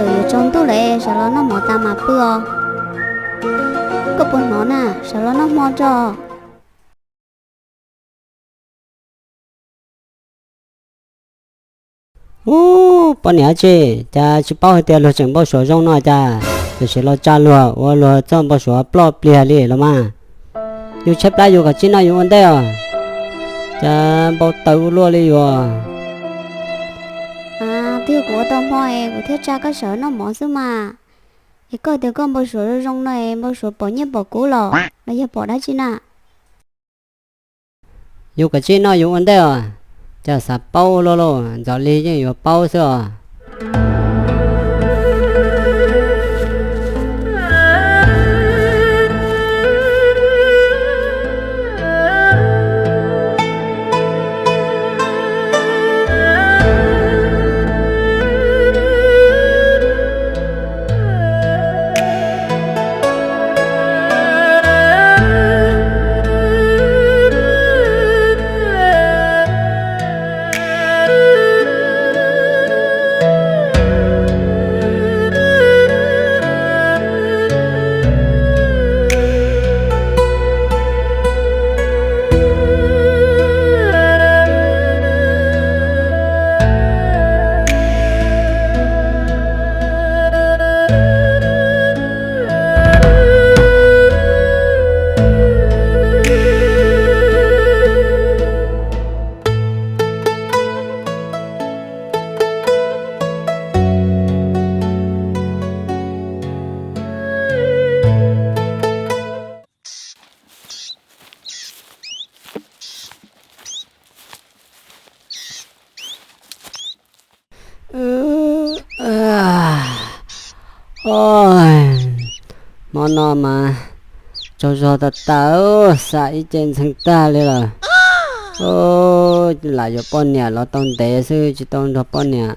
Yuav tsaus ntuj lawm, sawv los noj mov tas mam pw os. Koj puas hnov na? Sawv los noj hmo tso. Ub, poj niam tsi, cas tsis paub hais tias luag tseem npau suav zoo no cas, tiam sis los tsa luag ua luag txoj npau suav ploj pliag li los mas. Yus tshaib plab yus kom tsib noj yus ua ntej os, cas npau taws ua luaj li yus. Twb yog kuv ua tau hmo es kuv thiaj tsa koj sawv noj mov xwb mas. Es koj tias koj npau suav zoo zoo no es npau suav pom nyiaj pom kub los los yog pom dab tsi na? Yus kom tsib noj yus ua ntej os, cas xav paub luaj lauj, ntxov li yeej yuav paub xwb os. Hmo no mas tsaug zog tas tas, xav ib ce ntxhee tag li lawm. Lam yuav poj niam los tau ntev xwb tsis tau nrog poj niam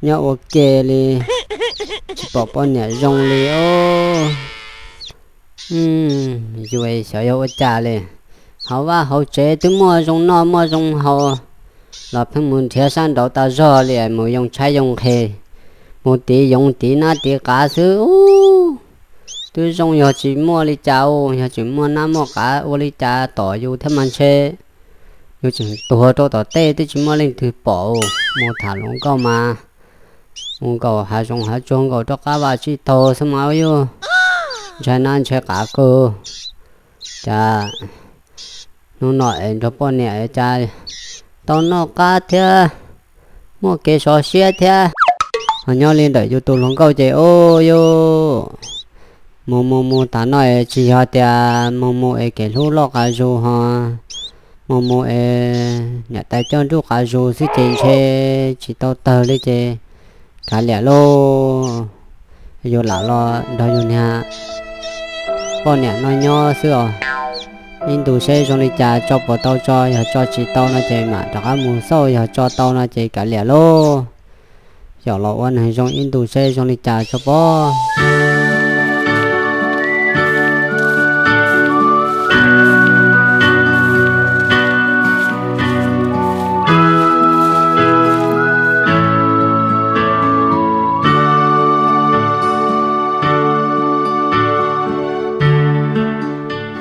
nyob ua ke li, tsis pom poj niam zoo li os. Yus xyov yog ua cas li, hauv vaj hauv tsev twb muaj zoo noj muaj zoo haus los pheej mus nrhiav sab nraud tas zog li, mus yoo tshaib yoo nqhis, mus tiv yoov tiv nab tiv qav xwb. Twb zoo yog tsis muaj li cas, yog tsis muaj nab muaj qav ua li cas tom yus thiab mas ntshe yus tseem tuag rau tom tej twb tsis muaj leej twg pom. Mus tham hluas nkauj mas mus nkaum hav zoov hav tsuag nkaum rov qab vaj tsib taug xwb mas ua yus ntshai nab ntshai qav kawg. Cas hnub no es nrog poj niam es cas tau noj qab thiab muaj kev sov siab thiab, ho nyob li ntawm yus tus hluas nkauj ces ua yus mus mus mus tas no es tsis yog tias mus mus es kev hlub loj qas zus ho mus mus es niam tais coj nruj qas zus xwb ces ntshe tsis tau tawg li ces kav liam lauj. Yus lam los nrog yus niag poj niam no nyob xwb os. Ib ntus seb zoo li cas tso puas tau tso, yog tso tsis tau no ces mam rov qab mus xauj, yog tso tau no ces kav liam lauj. Xyom los ua neeg zoo ib ntus seb zoo li cas tso pob.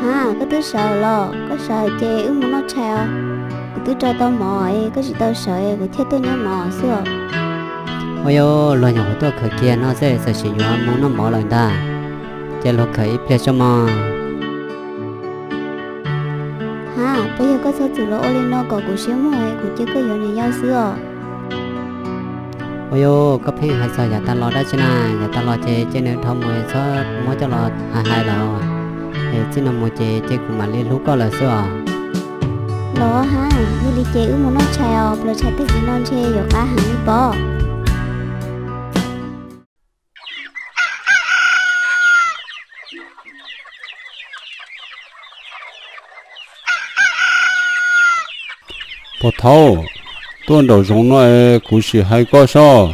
Ha, koj twb sawv los? Koj sawv ces wb mus noj tshais os. Kuv twb rau tau mov es koj tsis tau sawv es kuv thiaj tuaj nyob no xwb os. Ua yus luag nyuam qhuav tuaj khawm kiag no xwb txawm sim yuav mus noj mov lawm ntag. Cia luag khawm ib pliag tso mog. Ha, puas yog koj txhob txwm los ua li no kom kuv siab muag es kuv cia koj yuav niam yau xwb os. Ua yus, koj pheej hais txog yav tas los dab tsi na? Yav tas los ces cia nws dhau mus, txhob muab coj los hais hais lawm. Es txij no mus ces cia kuv mam li hlub koj lawm xwb os. Los ha, yog li ces wb mus noj tshais os, plaws tshais tag kis no ntshe yuav qab heev li pob. Pog Thaub, tuaj nraum zoov no es kuv sim hais koj sob.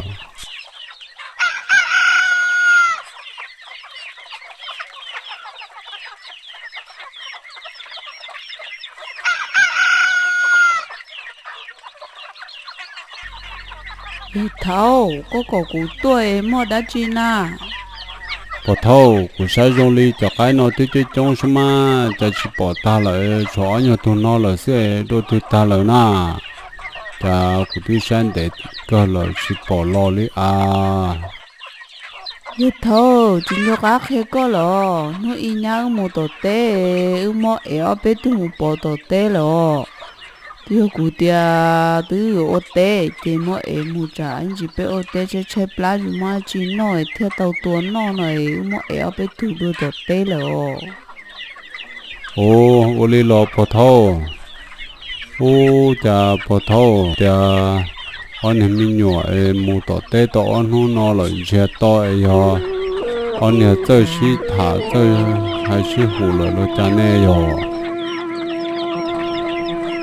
Yawg thaub, koj kom kuv tuaj es muaj dab tsi na? Pog thaub, kuv saib zoo li cov qaib no twb coob coob sab mas cas tsis pom tag lawm, tshuav ob nyuag tug no lawm xwb es dua twg tag lawm na? Cas kuv twb saib ntev kawg lawm tsis pom los li as. Yawg thaub, tsis nco qab qhia koj los, hnub ib nyab wb mus tom teb, wb muab ev ob peb tug mus pov tom teb lawm os. Twb yog kuv tias twb yuav ua teb ces muab ev mus tsam ib ntsis peb ua teb tshaib tshaib plab tsis muaj dab tsi noj thiaj tau tua noj no, wb muab ev ob peb tug dua tom teb lawm os. Ua, ua li los pog thaub? Ub, cas pog thaub tias ob niag me nyuam es mus tom teb tau ob hnub no lawm ntsiag to es yog ob niag txawj sib tham txawj hais sib hum lawm los cas ne yog?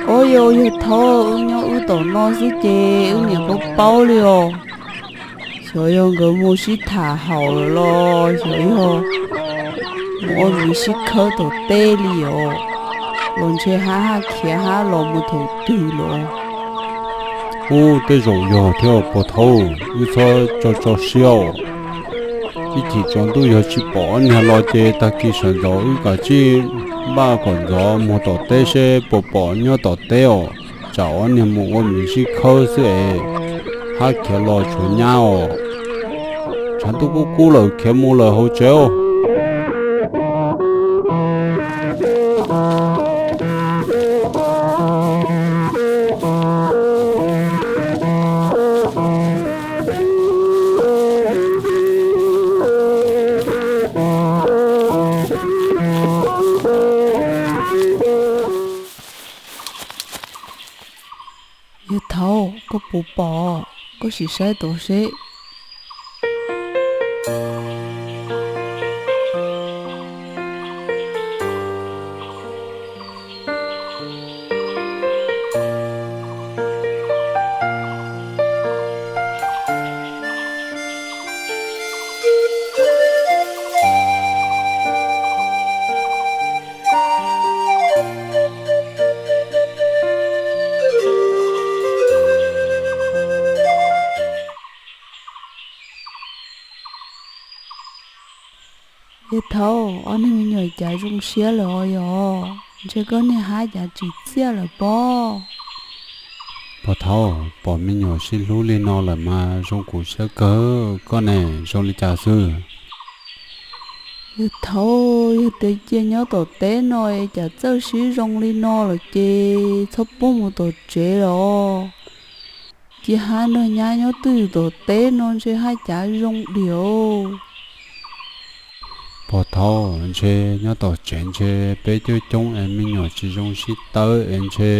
Ob, yog, yawg thaub, wb nyob wb tom no xwb ces wb niam paub paub li os. Xyov yog nkawd mus sib tham haum lawm los xyov yog mus ua miv sib khawb tom teb li os, los ntshe hab hab khiav hab los mus thaum twg los. Ub, tej zaum yog thiab pog thaub, wb txhob tso tso siab os. Ib chim tsaus ntuj yog tsis pom ob niag los ces tag kis sawv ntxov wb kav tsij npaj kom ntxov mus tom teb seb puas pom nyob tom teb os. Tsam ob niag mus ua miv sib khawb xwb es hab khiav los tshuav nyab os. Tshav ntuj kub kub lawm, khiav mus lawm hauv tsev os. Yawg thaub, koj puas pom? Koj sim saib tod seb. Yawg thaub, ob niag me nyuam cas zoo siab lawm os yog? Ntshe koj niag hab cas tsis txiaj lawm pob. Pog thaub, pom me nyuam sib hlub li no lawm mas zoo kuv siab kawg, koj ne zoo li cas xwb? Yawg thaub, yog tias cia nyob tom teb no es cas txawj sib zoo li no lawm ces txhob pub mus tom tsev los. Cia hab nrog nyab nyob twj ywm tom teb no ntshe haj cav zoo diam. Pog thaub, ntshe nyob tom tsev ntshe peb coob coob es me nyuam tsis zoo sib tawb es ntshe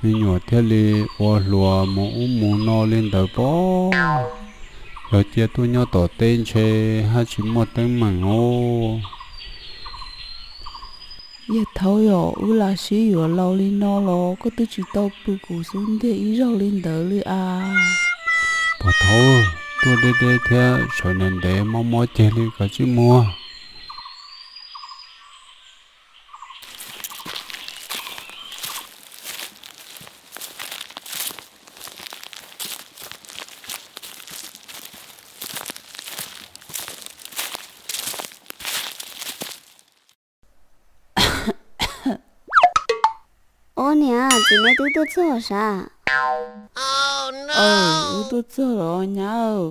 me nyuam thiaj li ua hluas mus ub mus no li ntawd pob. Yog cia tuaj nyob tom teb ntshe haj tsis muaj teeb meem os. Yawg thaub, yog wb lam sib yuav laus li no los koj twb tsis tau pw kuv xub ntiag ib zaug li ntawd li as. Pog thaub, tuaj deb deb thiab sawv ntev ntev mob mob ceg li, kav tsij mus. Ub niam, txiv neb twb tuaj txog sav? Wb tuaj txog los nyab.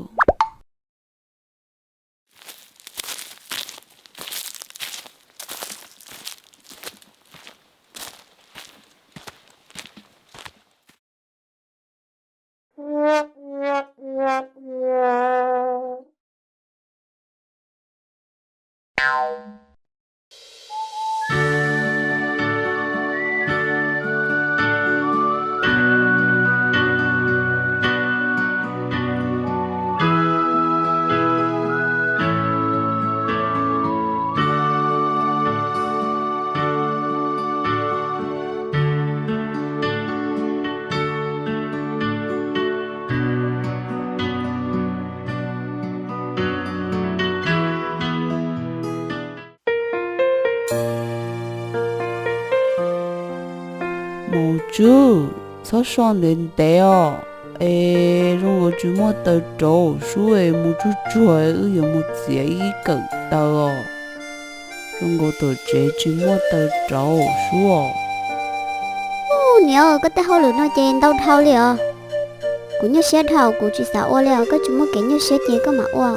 Maum Tswb, txhob so ntev ntev os. Es zoo nkaus tsis muaj taws rauv sub es mus tsuag tsuag wb yuav mus txiav ib kawm taws os. Zoo nkaus tom tsev tsis muaj taws rauv sub os. Niam, koj tej hauj lwm no ces ntau dhau li os. Kuv nyuaj siab dhau, kuv tsis xav ua li os, koj tsis muaj kev nyuaj siab ces koj mam ua.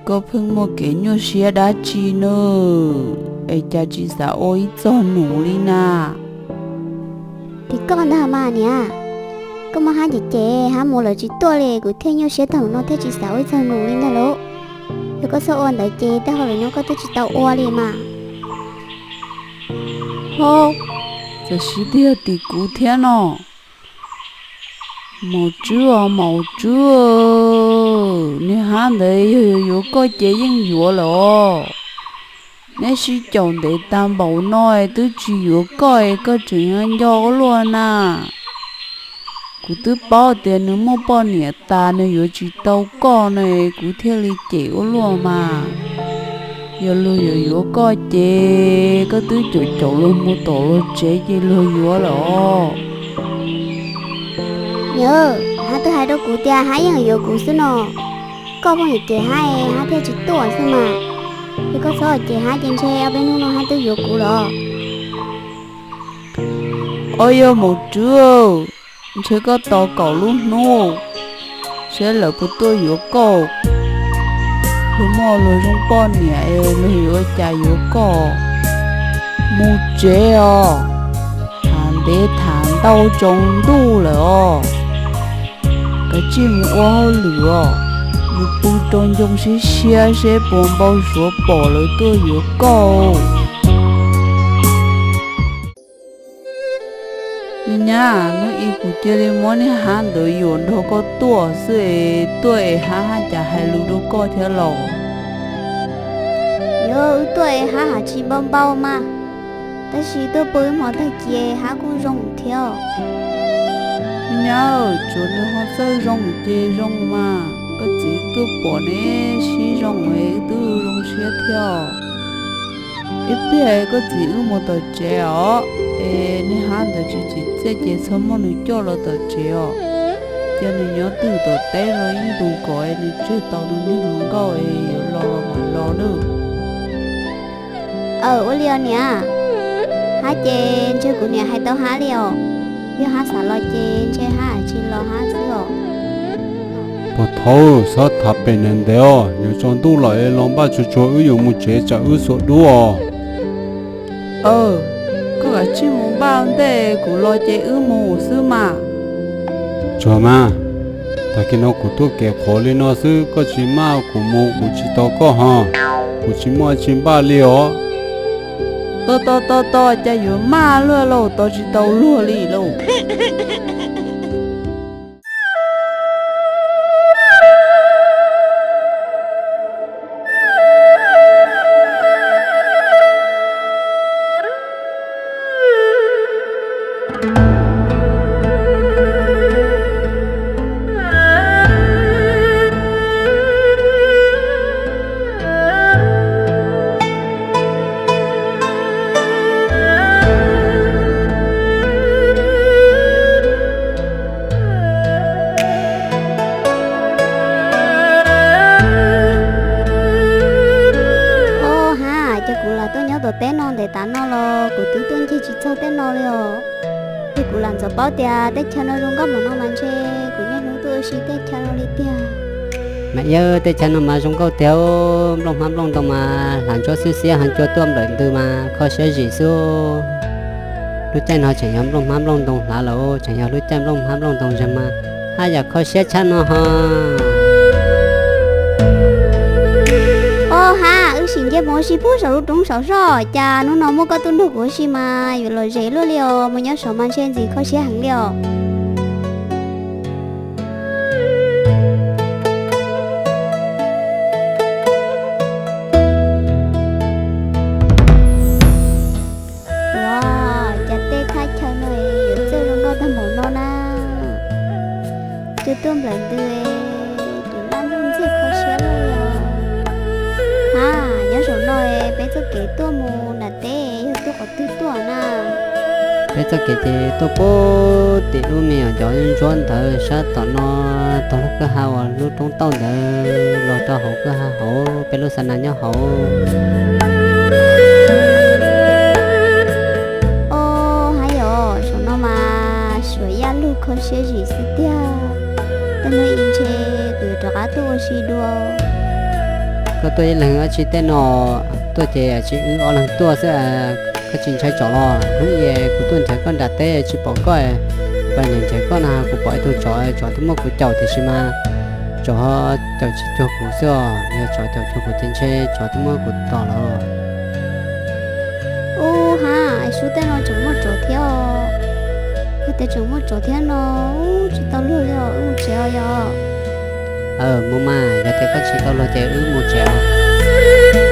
Koj pheej muaj kev nyuaj siab dab tsi na, es cas tsis xav ua ib txog num li na? Ces koj ntag mas niam, koj muab hab ces ces hab mus lawm tsis tuaj li, kuv thiaj nyuaj siab thaum no thiaj tsis xav ua ib txog num li ntag lauj. Yog koj txhob ua ntawd ces tej hauj lwm no koj twb tsis tau ua li mas. Ho, txawm siv tiag tim kuv thiab no. Maum Tswb os, Maum Tswb, niag hab ntawd yog yuav yuav koj ces yeej yuav lawm os. Neb sib caum ntev tag npaum no es twb tsis yuav koj es koj tseem nco ua luaj na. Kuv twb paub tias nws muaj poj niam tas nws yuav tsis tau koj no es kuv thiaj li cem ua luaj mas. Yog luag yuav yuav koj ces koj twb caum caum luag mus tom luag tsev ces luag yuav lawm os. Yog, hab twb hais rau kuv tias hab yeej yuav kuv xwb no. Koj pheej cem hab, hab thiaj tsis tuaj xwb mas. Yog koj txhob cem hab ces ntshe ob peb hnub no hab twb yuav kuv lawm. Os yog Maum Tswb, ntshe koj tos kaum lub hnub, saib lawv puas tuaj yuav koj. Luag muaj luag zoo poj niam es luag yuav ua cas yuav koj. Mus tsev os, tham ntev tham ntau tsaus ntuj lawm os. Kav tsij mus ua hauj lwm os, mus pw rau ncoo siab siab seb puas npau suav pom lawv tuaj yuav koj. Nyab, hnub ib kuv cia li muab niag hab ntawd yuam nrog koj tuaj xwb es tuaj es hab haj cas hais lus rau koj thiab los? Yog wb tuaj es hab haj tsis npau npau mas, tab sis tuaj pw ib hmos tag kis hab kuj zoo thiab. Nyab, tsuav nws ho txawj zoo ces zoo mas, koj txiv tuaj pom neb sib zoo es wb twb zoo siab thiab. Ib pliag koj txiv wb mus tom tsev os, es niag hab ntawd tsis tsim txiaj ces txhob muab nws coj los tom tsev os. Cia nws nyob twj tom teb los ib ntus kom nws tseg tau nws niag hluas nkauj es yuav los los mam los nawb. Aw, ua li os niam. Hab ces ntshe kuv niam hais tau hab li os. Yog hab xav los ces ntshe hab tsis los hab xwb os. Puag thaud txhob tham pem ntev ntev os, yuav tsaus ntuj lawm es los npaj tsuag tsuag wb yuav mus tsev tsam wb xuas dub os. Aw, koj kav tsij mus npaj ntej, kuv los ces wb mus xwb mas. Tsuag mas, tag kis no kuv tuaj kev qhuav li no xwb, koj tsis maj kuv mus kuv tsis tos koj ho, kuv tsis muaj tsis npaj li os. Tos tos tos tos, cas yuav maj luaj lauj, tos tsis tau luag li lauj. Ob, ha, ces kuv lam tuaj nyob tom teb no ntev tas no los kuv twb tuaj ncig tsis txog tej no li os. Ces kuv lam ntxov paub tias teb chaws no zoo nkauj npaum no mas ntshe kuv niaj hnub tuaj ua si teb chaws no li tiag. Mas yawg, teb chaws no mas zoo nkauj tiag, nplooj hmab nplooj ntoo mas hlav ntsuab xiab xiab ho cua tuaj nplawm ntws mas kho siab zim xwb. Lub caij no tseem yog nplooj hmab nplooj ntoo hlav lawm, tseem yog lub caij nplooj hmab nplooj ntoo zeeg mas haj yam kho siab tshaj no ho. Ob, ha, wb sim nce mus ua si puag saum lub roob saum soj, cas hnub no muaj koj tuaj nrog kuv ua si mas yuav lom zem luaj li os, mus nyob saum mas ntshe ntxim kho siab heev li os. Ua cas tej thaj chaw no yuav txawj zoo nkauj tag npaum no na. Cua tuaj nplawm ntws, ces laj ntuj ntxim kho siab luaj li os. Ha, nyob saum no peb txoj kev tuaj mus nram teb yog tuaj qhov twg tuaj na? Peb txoj kev ces tuaj puag tim lub me nyuam cov ntsuab ntawd sab tom no, tog lub kwj ha uas lub roob tauj ntawd los rau hauv kwj ha hauv peb lub xa nas nyob hauv. Os, hais yom, saum no mas suav yaj lug kho siab zim xwb tiag. Tej hnub i ntshe kuv yuav rov qab tuaj ua si dua. Koj tuaj ib leeg dab tsi tej no? Tuaj ces tsis wb ob leeg tuaj xwb, koj tsis ntshai tsov los? Hnub i kuv tuaj nrhiav koj nram teb tsis pom koj, kuv pais nrhiav nrhiav koj na kuv pom ib tug tsov, tsov twb muab kuv caum tiam sis mas tsov caum tsis cuag kuv xwb os. Yog tsov caum cuag kuv ces ntshe tsov twb muab kuv tom lawm. Ub, hais sub tej no tseem muaj tsov thiab os. Yog tias tseem muaj tsov thiab no, ub, tsis tau luag li os, wb mus tsev os yog. Mus mas, yog tias koj tsis tau luag ces wb mus tsev os.